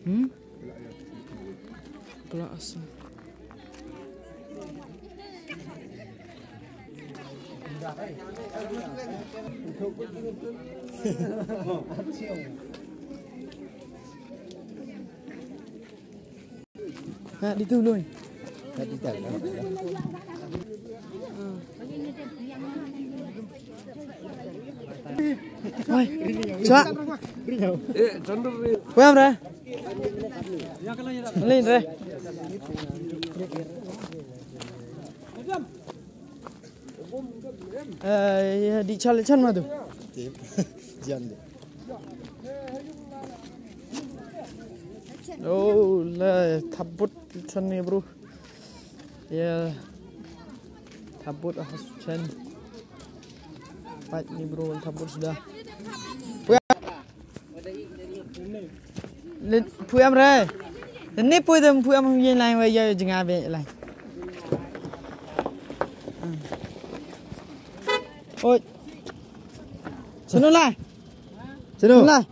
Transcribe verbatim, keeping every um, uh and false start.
Hmm? Pula asam. Ha, di tu lui. Ha, di tu. Oi. Chua. Puyam re. Lin re. Eh, ya, di chal chan ma tu. Jan de. Oh, la, thabut chan ni, bro. Ya. Thabut ah chan. Pat ni, bro, thabut sudah. Puyam re. Ni puyam, puyam yin lai wa ya jnga be lai. Oi. Sunu lai. Sunu lai.